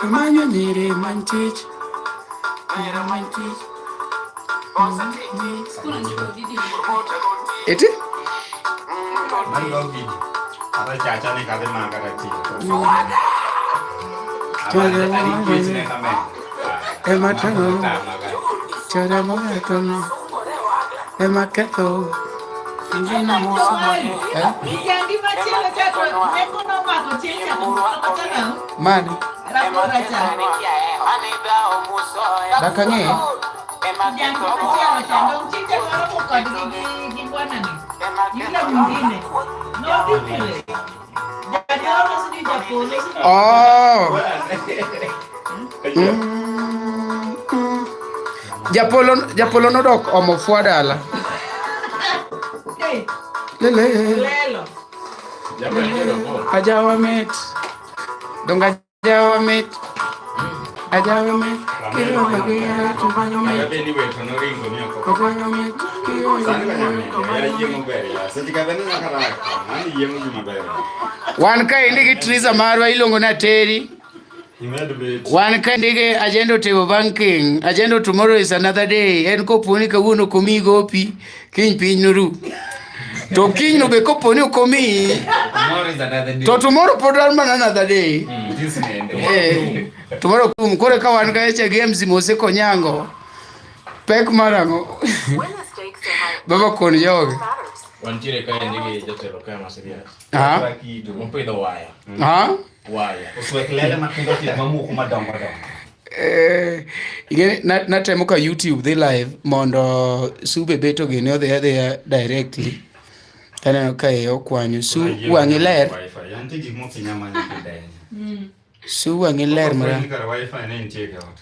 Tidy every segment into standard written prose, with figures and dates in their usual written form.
Manyo nyiri many tich. Nyiri many tich. Eti? Ema tango. Chara moya tango. Ema ketho. Mane? Dakang'e? Oh. Japolo Japolo nodok omo fwa dala. Lele. Ajawa mit. Donga ajawa mit. Ajawa mit. Kiro mit. Mit. Wan kaendi gi Triza marwa iluongo ni Ateri. Wan kaendi gi Agenda Table Banking. Agenda tomorrow is another day. En koponi kawuono ok omiyi gopi, kiny piny noru. To kiny no be koponi ok omiyi, to tomorrow pod wan mana another day. Eh, tomorrow kum. Koro ka wan kacha gi MC Mose Konyango, pek mar ang'o? Baba kon jogi. Wantiere kaendi gi jatelo kae ma serious. Ah? Mopidho waya. Ah? Waya. Oswek lele matindo tindo mamuko madongo dongo. Eh, ing'e natemo ka YouTube dhi live mondo Sube beto gini odhi adhiya directly. Taneno ka iye okwanyo. Su wang'i ler. Su wang'i ler mara.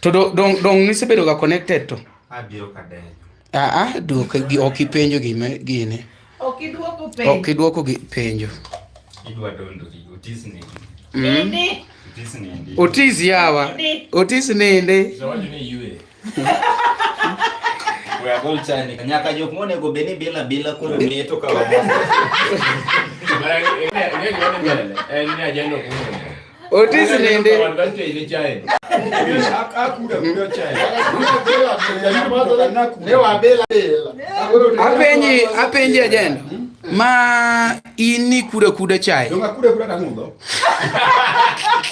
To dong dong nisebedo ga connected to? Abiro kadenyo. Ah ah, duok ok ipenjo gima gini. Ok iduoko penjo. Ok iduoko gi penjo. Idwa dondo gi Otis nindi. Nindi. Otis nindi. Otis yawa. Otis nindi. Zawadi ni yue. We agol chani. Nyaka jok monego bed ni bila bila koro meto ka wabasa. Ing'e gima dhi mbele en ni ajendo kuno. Otis nindi. Wan gantie ni chae. Apenji apenji ajendo. Ma in ni kuda kuda chai.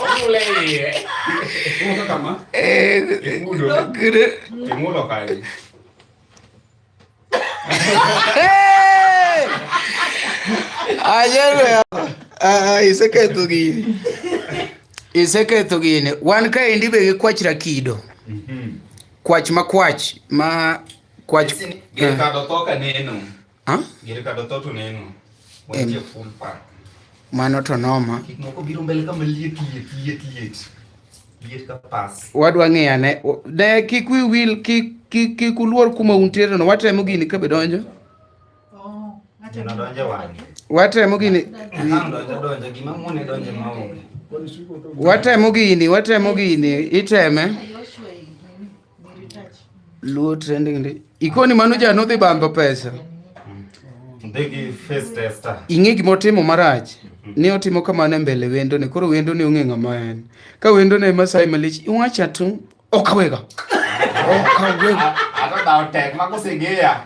Omule iye. Eh, Imulo kae. Hey! Ajendo. Ah, iseketho gini. Iseketho gini. Wan kaendi be gi kwach rakido. Kwach ma kwach ma kwach. Gir kado tho ka neno. Ah? Gir kado tho to neno. Wantie full pack. Mano to noma. Gik moko biro mbele kama liet liet liet liet. Liet ka pas. Wadwa ng'iyo ane. Ne kik wiu wil kik kik kik uluor kuma untiere no. Watemo gini ka be donjo. Gino donjo wang'e. Watemo gini. Ang' donjo donjo gima muone donjo maonge. Watemo gini, watemo gini. Iteme. Luo trending ndi. Ikoni mano ja nodhi bambo pesa. Dhi gi face tester. Ing'e gima otimo marach. Ni otimo kamano e mbele wendone. Koro wendone ong'e ng'ama en. Ka wendone ema sayi malich, iwacha to ok awega. Ok awega. Ato dhawo tek ma kosegeya.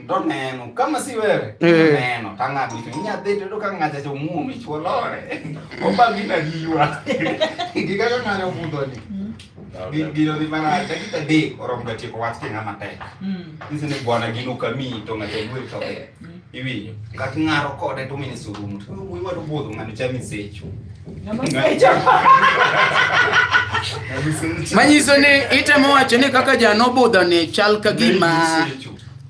To neno kama siwere. To Eh. neno tang'ado to inya dhi to ka ng'acha to muomi chwolore. Obagi na giwa. Gi kaka ng'ano budho ni. Gino dhi marach dakika 3 oromo ga tieko wach ki ng'ama tek. Nyise ni bwana gino kamiyi to ng'ato wuoyo to ber. Iwinjo. Kata ing'aro kode to mine surumu. To wuoyi wadu budho ng'ano chami secho. Manyiso ni itemo wacho ni kaka jano budho ni chal ka gima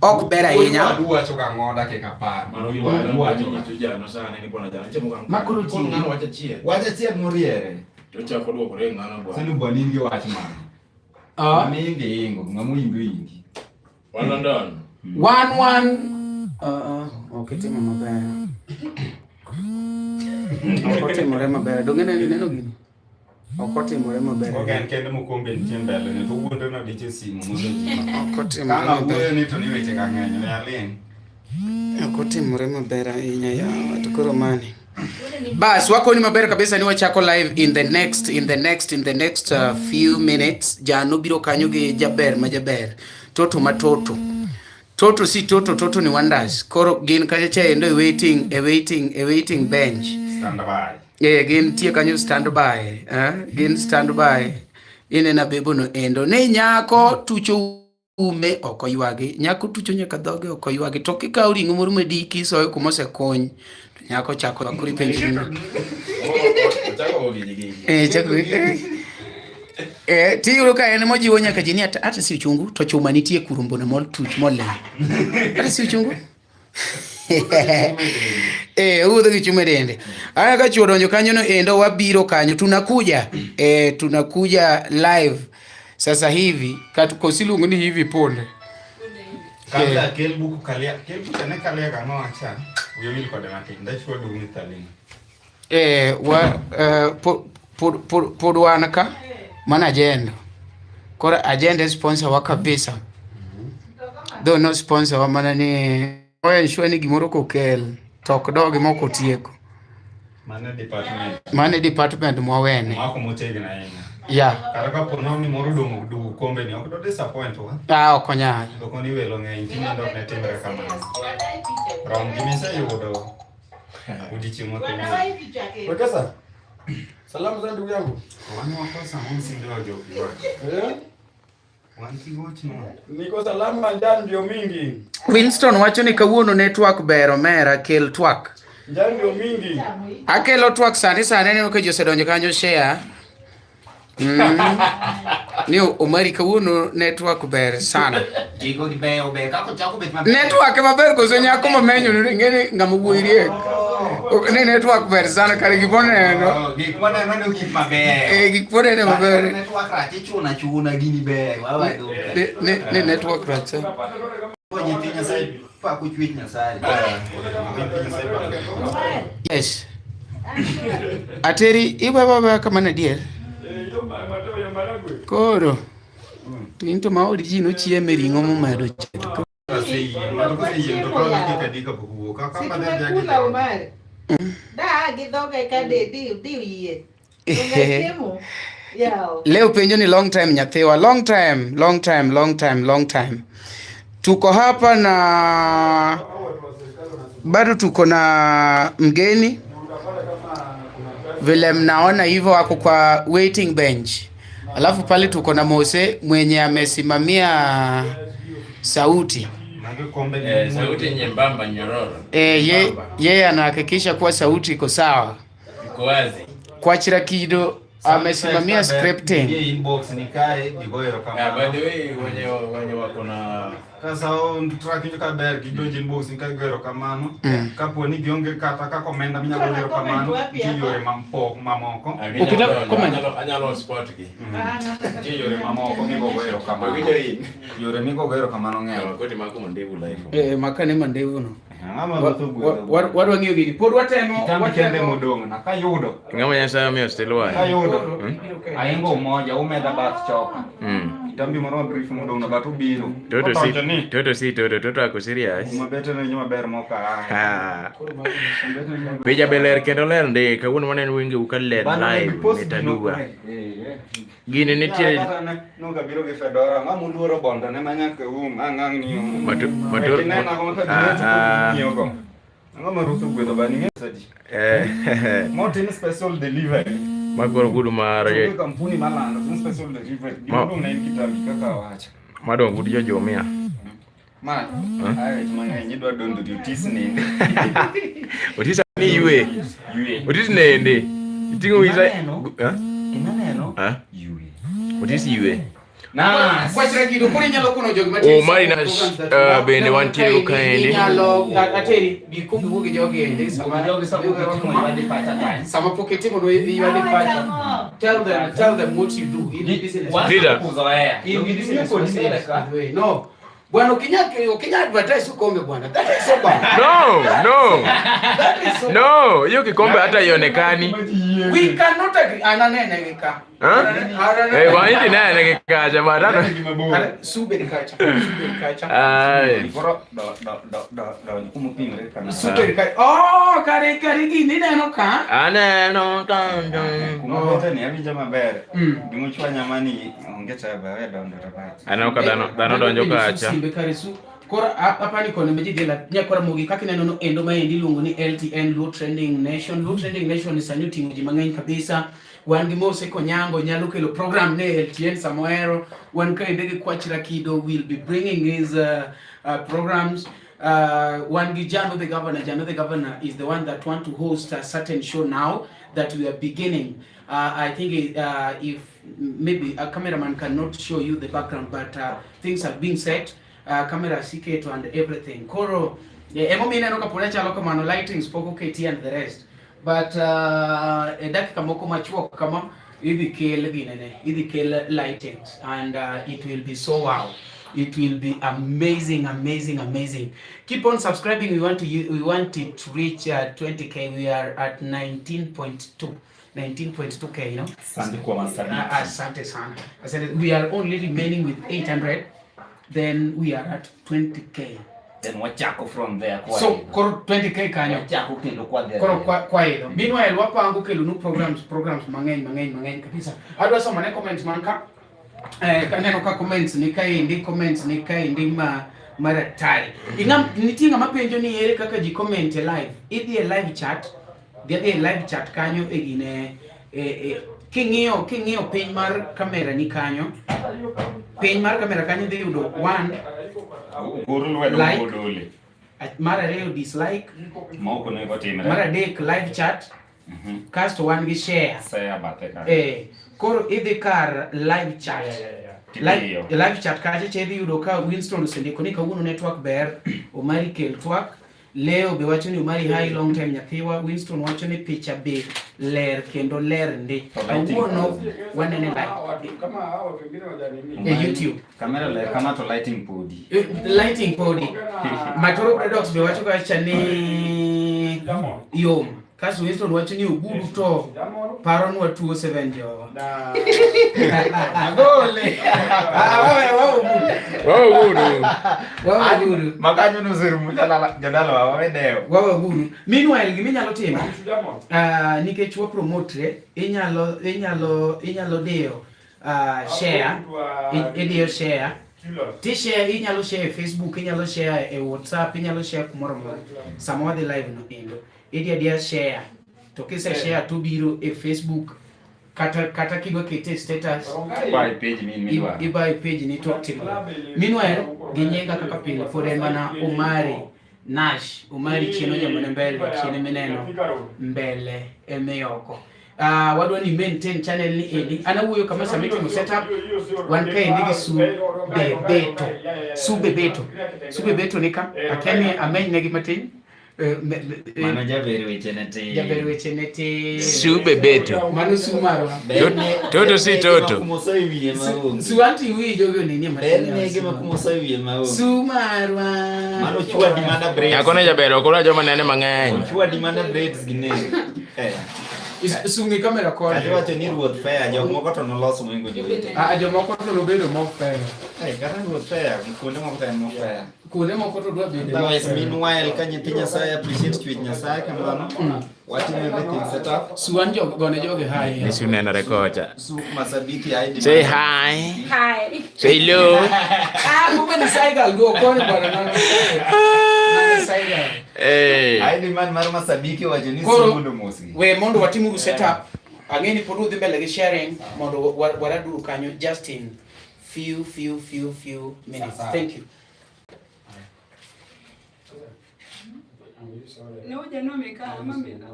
Ok ber ahinya. Wacho kang'o dakika apar. Mano giwacho nyiso jano sani ni bwana jano chiemo kang. Makoro Koro ng'ano wacho achiel. Wach achiel moriere. To chako duokore ng'ano bwana. Sani bwana in gi wach mane? Ah. Ng'ama ingi ingo, ng'ama ingo ingi. Wan London. Wan wan ok itimo maber. Ok otimore maber. Donge neno gini? Ok otimore maber. Ok en kende mokwongo nitie mbele ne to wuonde no diche simu mondo ji. Ok otimore Kama maber. wuoyo ni to ni weche ka ng'eny, we aling'. Ok otimore maber ahinya yawa to koro mani. Bas wakoni maber kabisa ni wachako live in the next in the next in the next few minutes. Jano biro kanyo gi jaber ma jaber. Toto ma toto. Toto si toto toto ni wonders. Koro gin kacha cha endo e waiting e waiting e waiting bench. Stand by. Eh, gin tie kanyo stand by, eh? Gin stand by. Inena bebo no endo. Ne nyako tucho ume ok oywagi. Nyako tucho nyaka dhoge ok oywagi. To kikawo ring'o moro madiki isoyo kuma osekony, to nyako chako ywak. Koro ipenjo ni Ochako go gigi gigi. Eh, chako eh, tiyudo ka en mojiwo nyaka ji ni ata si uchungu to chuma nitie kuro mbona mol tuch moling. Ata si uchungu. Eh, owuotho gi chuma e dende. Aya ka chuo donjo kanyo no endo wabiro kanyo tunakuja. Eh, tunakuja live sasa hivi kat kosiluongo ni hivi punde. Kabla kel buku kalia, kel buku ne kalia kama wacha. Wiyo wil kode matin, ndachwo dum ithalini. Eh, wa pod wan ka mana agenda. Koro agenda sponsor wa kabisa. Though no sponsor wa mana ni o ensure ni gimoro kokel to ok dogi mok otieko. Mano department. Mano e department mwawene. Mako motegno ahinya. Yeah. Kata kapo ni moro odong' duogo kombe ni ok do disappoint wa. Ah, ok onyal. Doko ni welo ng'eny tinde ok ne timre kamano. Rom gi miseyudo odiochieng' mathin. Wekesa. Salamu za ndugu yangu. Wan wakosa msindo wa jopi. Eh? Wan kigochno. Niko salama, njaa ndio mingi. Winston wacho ni kawuono network ber omera kel twak. Njaa ndio mingi. Akelo twak sani sani aneno ka ji osedonjo kanyo share. Ni Omari kawuono network ber sana. Gigo gi beyo ber kako chako bet maber. Network maber koso nyako mamenyo ni ng'eni ng'ama wuoyi riek. Ne network ber sana kare gimoneno. Oh, gik moneno ni gik maber. Eh, gik moneno maber. Network rach ichuna chuna gini ber. Wawa dong. Ne network rach. Nyithi Nyasaye pako chwech Nyasaye. Nyithi Nyasaye pako. Yes. Ateri iwewa kamano adier. Koro to in to ma od ji nochieme ring'o momedo chieth. Situmekula Omari. Da gi dhoge ka di di di yie. Chiemo. Yawo. Leo penjo ni long time nyathiwa, long time, long time, long time, long time. Tuko hapa na bado tuko na mgeni vile mnaona hivyo, ako kwa waiting bench. Alafu pale tuko na Mose mwenye amesimamia sauti. Eh, sauti nyembamba nyororo. Eh, yeye anahakikisha kuwa sauti iko sawa. Iko wazi. Kwa Chirakido amesimamia scripting. Inbox nikae gigoyo Yeah, by the way wenye wako na Sasa track ka ber gidonjo inbox nikae goyo kamano. Kapo ni gionge kata ka komenda minyalo goyo kamano nitie yore mamoko. Ukitaka comment. Anyalo spot gi. Nitie yore mamoko migogo kamano. Winjo in. Yore migogo kamano ng'eny. Koti mako mandevu live. Eh, makane mandevu no. Ng'ama ruoth ogwedho. Wadwa ng'iyo gini. Pod watemo. Kitambi kende modong' na kayudo. Ng'ama Nyasaye omiyo still wire. Kayudo. Aingo moja umeda bath choka. Kitambi moro ma brief modong' na but obiro. Toto si Odonjo ni. Toto si toto toto ako serious. Uma bete ne maber moka. Ah. Picha be ler kendo ler ndi kawuono waneno wenge u ka ler live mitaduwa. Gini nitie Nuga biro gi fedora, ma muluoro bondo ne manyaka um ang' ni um. Matu matu. Kineno ang'o ka Ah, ng'iyo go. Ang'o ma ruoth ogwedho bani ng'e sadi. Eh. Motim special delivery. Magoro gudu mar Onge kampuni malando tim special delivery. Ma- Gima dong' ne en kitambi kaka awacho. Madong gud jo Jumia. Ma, aye weche mang'eny idwa dondo gi Otis nende. Otis ni ywe. Ywe. Otis nende. Iting'o wisa. Gima Eh? Gima neno? Eh? Ywe. Otis ywe. Nice. Wachre kido koro inyalo kono jogi matin. Omari Nash, bende wantiere go kaendi. Inyalo ateri bi kuong iwuo gi jogi endi sama sama pok itimo no ywadi pacha. Tell them what you do in business. Peter. In business by the way. No. Bwana ukinya advertise ukombe bwana. That is so bad. No, no. That is so No, hiyo kikombe hata ionekani. We cannot agree. Ananene gi ka. Huh? Eh, waindi naye gi kacha ma dhano. Sube ni kacha. Sube ni kacha. Ai. Koro do do do do do kumopimre kama. Sube ni kacha. Oh, kare kare gini ineno ka. Aneno kanjo. Kumopete ni awinjo maber. Gimochwanya mani onge taba we donjo to pacha. Aneno ka dhano dhano donjo kacha. Simbe kare su. Koro apani kono meji dhila nyakora mogi kaka ineno no endo ma endi iluongo ni LTN Luo Trending Nation. Luo Trending Nation ni sani oting'o ji mang'eny kabisa. Wan gi Mose Konyango nyalo kelo program ne LTN samoero. Wan kaende gi Kwach Rakido will be bringing his programs. Wan gi Jano the Governor. Jano the Governor is the one that want to host a certain show now that we are beginning. I think if maybe a cameraman cannot show you the background, but things are being set. Camera siketo and everything. Koro, emomiyo ineno ka pod achalo kamano, lightings pok oketi and the rest. But e dakika moko machuok kama idhi kel ginene, idhi kel lightings and it will be so wow. It will be amazing, amazing, amazing. Keep on subscribing. We want it to reach 20K. We are at 19.2. 19.2K, you know. Asante kwa mashabiki. Asante sana. Asante. We are only remaining with 800. Then we are at 20K. Then wachako from there kwa So koro 20K kanyo. Wachako kendo kwa there. Koro kwa idho. Meanwhile wapango kelonu programs mang'eny mang'eny mang'eny kabisa. Adwa somo ne comments man ka. Kaneno ka comments ni kaendi, comments ni kaendi ma maratari. Ing'am nitie ng'ama penjo ni ere kaka ji comment e live. Idhi e live chat, dhi adhi e live chat kanyo e gine e king'iyo piny mar kamera ni kanyo. Piny mar kamera kanyo idhi yudo one Gor lwedo like, godole. Mar ariyo dislike, Ma ok onego timre. Mar adek live chat, kasto wan gi share. Share bathe kanyo. Koro idhi kar live chat. Tipiyo. Live chat kacha cha idhi yudo ka Winston osendiko ni kawuono network ber, Omari kel twak. Leo be wacho ni Omari hi long time nyathiwa. Winston wacho ni picha be ler kendo ler ndi. To lighting Kawuono podi. wanene live. E YouTube. Kamera ler kama to lighting podi. Lighting podi. Matoro Products be wacho kacha ni yom. Kasto Winston wacho ni ogudu to paronwa tuo 7 jowa. Agole. Ah, wawe wawe ogudu. Wawe ogudu. Wawe ogudu. Makanyo noserumo jodala wa wawe dewo. Wawe ogudu. Meanwhile gima inyalo timo nikech wa promote inyalo diyo share, idiyo share. Ti share, inyalo share e Facebook, inyalo share e WhatsApp, inyalo share kumoro amora. Sama wadhi live no endo. Idhi adiya share. To kise share to biro e Facebook kata kidwa kete e status. Ibayo page ni midwaro. Ibayo page ni to timore. Meanwhile, gi nyinga kaka pile pod en mana Omari Nash, Omari chien ojamone mbele, chien mineno mbele emiyoko. Wadwa ni maintain channel ni endi. An awuoyo kama sama itimo setup, wan kaendi gi Su Bebeto. Su Bebeto. Su Bebeto ni ka, akia ni ameny negi matin. Mano jaber weche ne tin. Jaber weche ne tin. Su Bebeto. Mano su marwa. Toto si toto. Kumoso e wiye maonge. Su anti wiyi jogi onenie matin. Ber nege ma kumoso e wiye maonge. Su marwa. Mano chwadi mana braids. Nyako ne jaber, ok odwa joma nene mang'eny. Chwadi mana braids gi nego. Sungi kamera koni. Kata iwacho ni ruoth fair, jok moko to noloso mohingo jowete. Ah, jomoko to nobedo mo fair. Kata ruoth fair, kuonde moko to en mo fair. Kuonde moko to dwa bedo. Otherwise, meanwhile, ka nyithi Nyasaye appreciate chwech Nyasaye kamano, watimo everything set up. Suan jogo, gone jogi hi. Ni su nenore kocha. Su masabiki hi. Say hi. Hi. Say hello. Ah, kumbe ni Saigal go koni bwana nani. Nani Saigal. I demand mar masabiki wacho ni Koro, su mondo mosgi. We mondo watimuru setup. Ang'e ni pod udhi mbele gi sharing mondo waraduru kanyo just in few, few, few, few minutes. Sasa. Thank you. Ne huyu jamaa amekaa ama amekaa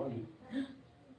nini?